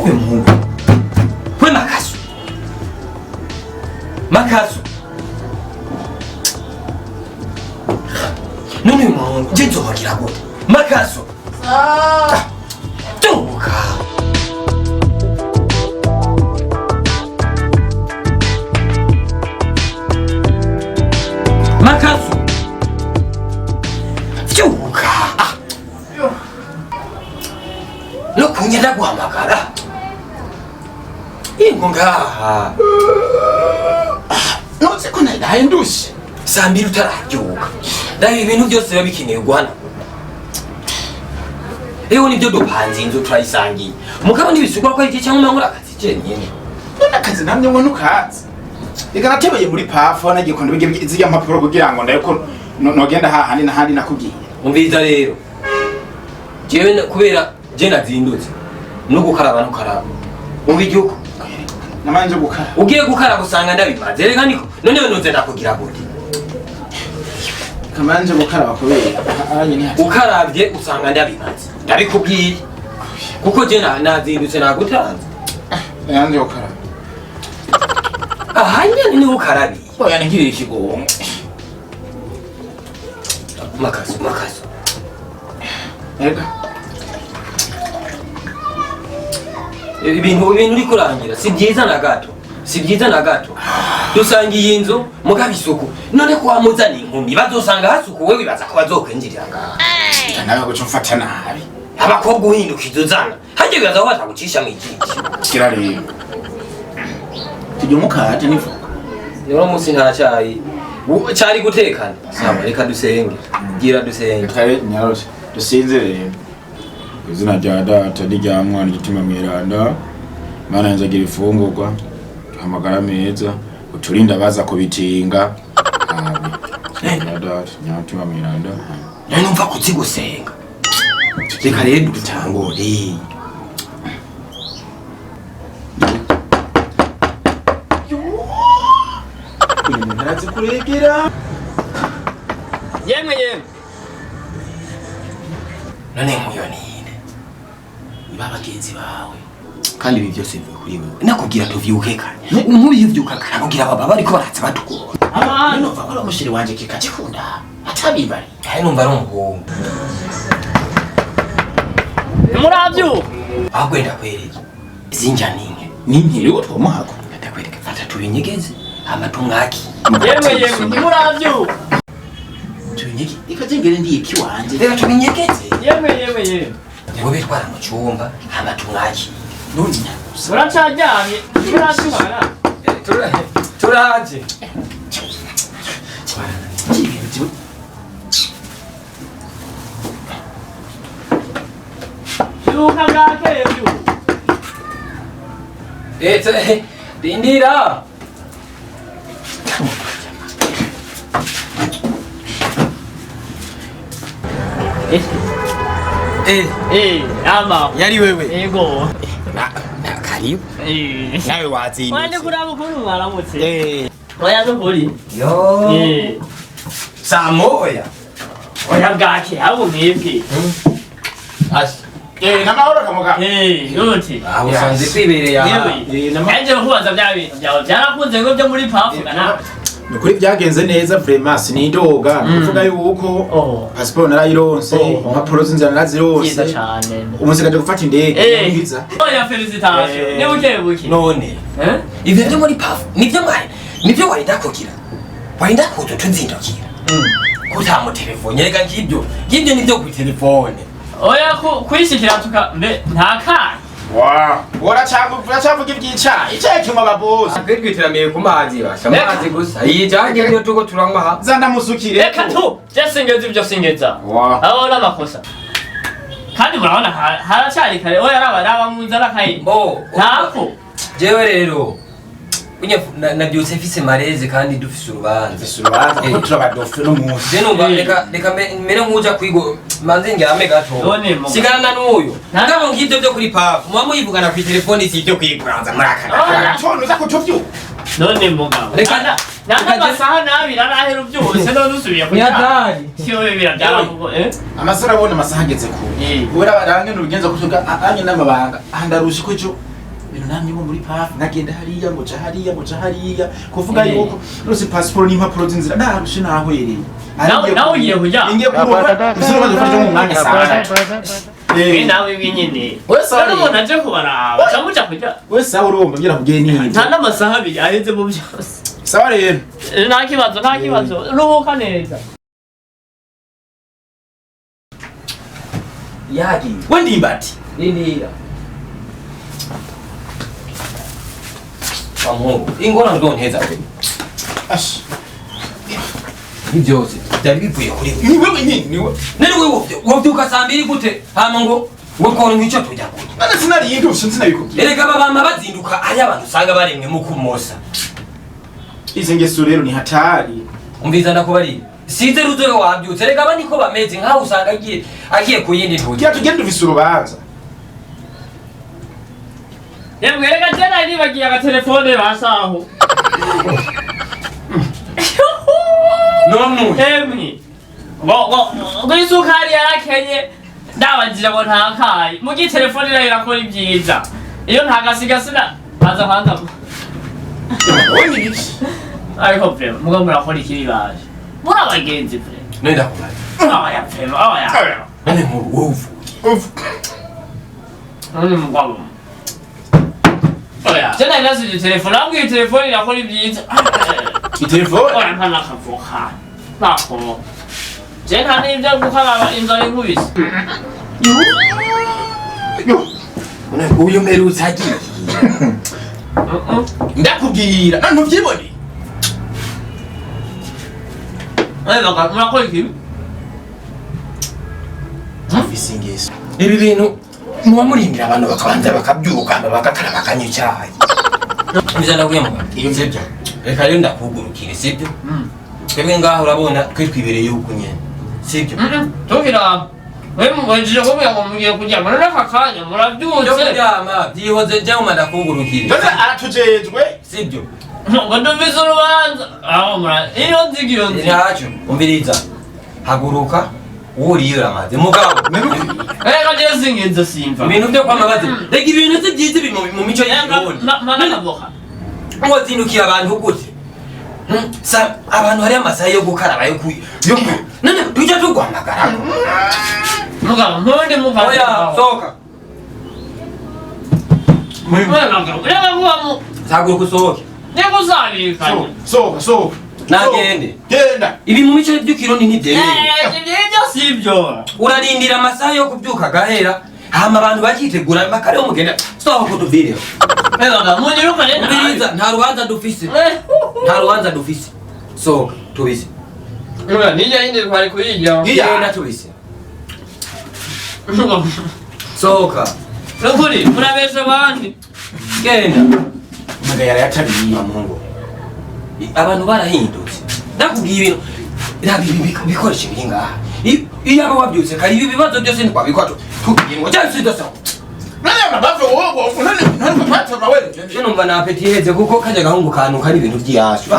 Uyu muhungu we Makasu, Makasu, none uyu muhungu nje nzobagira gute? Makasu, duka. Makasu, vyuka. Ah. No kunya ndaguhamagara ingo ngaha. Ntuzi ko naraye ndushe? Saa 2 utarabyuka, ndaho ibintu byose biba bikeneye guhana. Ewe, nibyo, dupanze inzu turayisangiye, mugabo ntibisugwa ko ari cyangwa nkora akazi jenyine. None akazi namye ngo ntukazi. Reka, natebeye muri pafu nagiye kunda zirya mpapuro kugira ngo ndabe ko nogenda hahandi n'ahandi nakubwiye. Umviriza rero, jewe kubera je nazindutse no gukaraba ntukaraba ubiryuko. Namanje gukara. Ugiye gukaraba usanga ndabimaze. Reka niko none noze ndakugira gute? Kamanje gukaraba kubera anye ni Ukarabye usanga ndabimaze, ndabikubwiye kuko je nazindutse nagutanze. Yanje gukaraba. Aha nyene niho ukarabiye. Oya, ningirira ikigongo. Makasu, Makasu. Ega. Ibintu uri kurangira si byiza na gato, si byiza na gato. Dusangiye inzu mugabo isuku, none ko wamuzana inkumi bazosanga hasukuwe, wibaza ko bazokwinjirira ngaha? Nawe guca umfata nabi. Abakobwa uhindukiza uzana hajya, wibaza ko batagucisha mu ijisho? Kira rero. Tujya umukate nivuga. Niwo munsi nta cyayi cari gutekana. Sawa, reka dusenge, gira dusenge. Kare nyarose. Dusinzire rero. Izina rya Data n'irya Mwana igitima mweranda. Mana nzagira ifungurwa, duhamagara meza, uturinde abaza kubitinga. Amen. Izina rya Data nyamutima mweranda. None numva kuzi gusenga, reka rero dutangure. Uyu muntu arazi kuregera. Yemwe yemwe, none nkuyo ninde? Niba bagenzi bawe. Kandi ibi byose bivuye kuri wewe. Nakubwira tuvyuke kare, umubi yuvyuka kare akubwira baba bariko baraza batugora. Abantu numva ko ari umushiri wanje kikakikunda. Atabibari. Kandi numva ari umuhungu. Muravyuka. Ahubwo ndakwereke zinja ninke. Ninkiri wo twomuhako. Ndakwereke, fata tubinyegeze hama tumwaki. Yemwe yemwe, ntimuravyuka. Tubinyege. Ikazengere ndiye kiwanje. Reka tubinyegeze. Yemwe yemwe yemwe. Ngo bitwara mu cyumba hama tumwaki. None nyagusa. Muracaryamye, ntimuravyuka. Turaje. Ibintu byo. Vyuka bwakeye, vyuka. Eh, rindira. Eh. Eh, ama. Yari wewe? Yego. Na karibu. Eh. Nawe Wandi wazindutse. kuraba ukuntu mwaramutse. Eh. Oya nukuri. Yo. Eh. Saa 1. Oya bwakeye, ahubwo mwebwe. Asi. Eh, namahoro kamuga. Eh, uti. Ah, usanze kwibereye aha. Yewe. Eh, nama Nje kubaza bya bintu byawe byarakunze ngo byo muri pafu kana. Nukuri byagenze neza vraiment, sinidoga. Kuvuga yuko Oh. passport narayironse, Oh. impapuro z'inzira Byiza narazironse. cyane. Umunsi kaje gufata indege Eh. ngiza. Oya, félicitations. Eh. Ni buke buke. None Eh? ivyo vyo muri pafu nivyo mwari, nivyo warinda kugira, warinda kuza tuzindukira kutamutelefone. Reka, ngibyo nivyo ku telefone. Oya, kwishikira tuka mbe nta kana. Wa, uracavuga iby'icayi. Icayi kinywa ababosi. Twe twiteramiye ku mazi basha, Reka. amazi gusa. Iyi jage niyo tuko turanywa ha. Zandamusukire. Reka tu, je singeza ibyo singeza. Wa. Abo n'amakosa. Kandi murabona haracari kare. Oya, raba raba mu nzara kayi. Bo. Ntako. Jewe rero unye nabyutse mfise mareze kandi dufise urubanza. Dufise urubanza kuko turabadofe no munsi. Je numva Eh. reka mere nkuja kwigo manze ndyame gato. None mu- Sigarana n'uyu. Nta- Ngabo ngibyo byo kuri pafu muba muyivugana ku telefone, si ibyo kwigwanza muri aka. Oya. Tono uza kutuvyuka. None mugabo. Reka- Nta reka je- amasaha n'abiri arahera ubyutse none usubiye kuryama. Nyatari. Siwe birabyara eh? Amasara abona amasaha ageze kure. Eh. Ubera barange n'urugenza kutuga anye n'amabanga. Aha ndarusha ko ejo Ibintu namye bo muri pafu nagenda hariya ngo ca hariya ngo ca hariya kuvuga yuko rose passport n'impapuro z'inzira narushe nahwereye. Nawe ugiye kuryama? Ngiye kuruhuka, ivyo urubanza rufashe mu mwanya saa We nawe wenyine. We sawa. Rero umuntu aje kubaraba ca muja kurya. We sawa, urumva ngira kubwiye Nta n'ibyo. n'amasaha abiri aheze mu byose. Sawa rero. Nta kibazo, nta kibazo, ruhuka neza. Yagiye. We ndimbati. Rindira. Wa muhungu, ingorane uzonteza we. Ash. Ibi byose byari bivuye kuri we. Ni wewe nyine, ni wewe. None wewe wovyuka saa 2 gute? Hama ngo kora nk'icyo tujya kurya. None sinari ndushe, sinabikubwiye. Erega aba bama bazinduka ari abantu usanga baremwe mu kumosa. Izi ngeso rero ni hatari. Umviza ndakubarira. Size ruzobe wabyutse, erega aba niko bameze, nkaho usanga agiye ku yindi ntuzi. Kugira tugende dufise urubanza. Yemwe, reka je nari nibagiye agatelefone basaho. None uyu. Emwe, ngo isukari yarakenye, ndabagira ngo ntakaye mugi telefone nayo irakora ibyiza iyo ntagasigasira baza kwanza. Wowe ni ibiki? Ariko vraiment muga murakora ikibi baje muri abagenzi vraiment. None ndakubarira. Oya, vraiment, oya. None nkuru wowe uvuye. Uff. None mugabo, oya, je nari nasize telefone, ambwiye telefone irakora ibyiza. Itelefone. Oya, nta n'akavoka ntako je nta n'ibyo gukaraba inzara inkubise. Yo. None uyu mperutse agiye. Ndakubwira none ntuvyibone. Murakora ikibi. Afise ingeso. Ibi bintu muba murindira abantu bakabanza bakabyuka, hama bagakaraba, bakanywa icyayi. Umviza ndakubwiye mugabo. Iyo mvye. Reka rero ndakugurukire, sibyo? Twebwe ngaho urabona twe twibereye yuko nyene, sibyo? Tukira we mubajije kuvuga ngo mugiye kuryama, none aka kanya Byo murabyutse. kuryama byihoze, jya ndakugurukire. None aratujejwe. Sibyo? Ngo ndumvise urubanza aho mura iyo nziga iyo nziga. Ntacyo, umviriza, haguruka wuriye uramaze mugabo. Reka je singenze simva. Ibintu byo kwamamaza, reka, ibintu si byiza ibi mu mico y'Ikirundi. Manakaboka. Ngo zindukira abantu gute? Sa abantu hari amasaha yo gukaraba, yo ku none tujya tuguhamagara. Mugabo ntundi mugabo. Oya, sohoka. Reka kuba mu Haguruka usohoke. Niko uzabikanye. Sohoka, sohoka. Nagende. Genda. Ibi mu mico by'ikirundi ntibyemewe. Ibyo si byo. Urarindira amasaha yo kubyuka agahera, hama abantu bakitegura bakariho mugenda. Sohoka utuvireho. Reka munyirukane. Umviriza, nta rubanza dufise, nta rubanza dufise. Sohoka tubise. Nijya yindi twari kuyijya. Iya. Genda tubise, sohoka. Nukuri murabesha abandi. Genda. Umaga yarayatabiye. Muhungu, abantu barahindutse, ndakubwiye ibintu. Raba ibi bikoresho biri ngaha. Iyo aba wabyutse kare, ibi bibazo byose ntitwabikora tukugira ngo cyangwa se udasaba. None amabave wowe none none patro wewe. Je numva na appétit iheze kuko kajya gahungu kantu kari ibintu by'iyashu.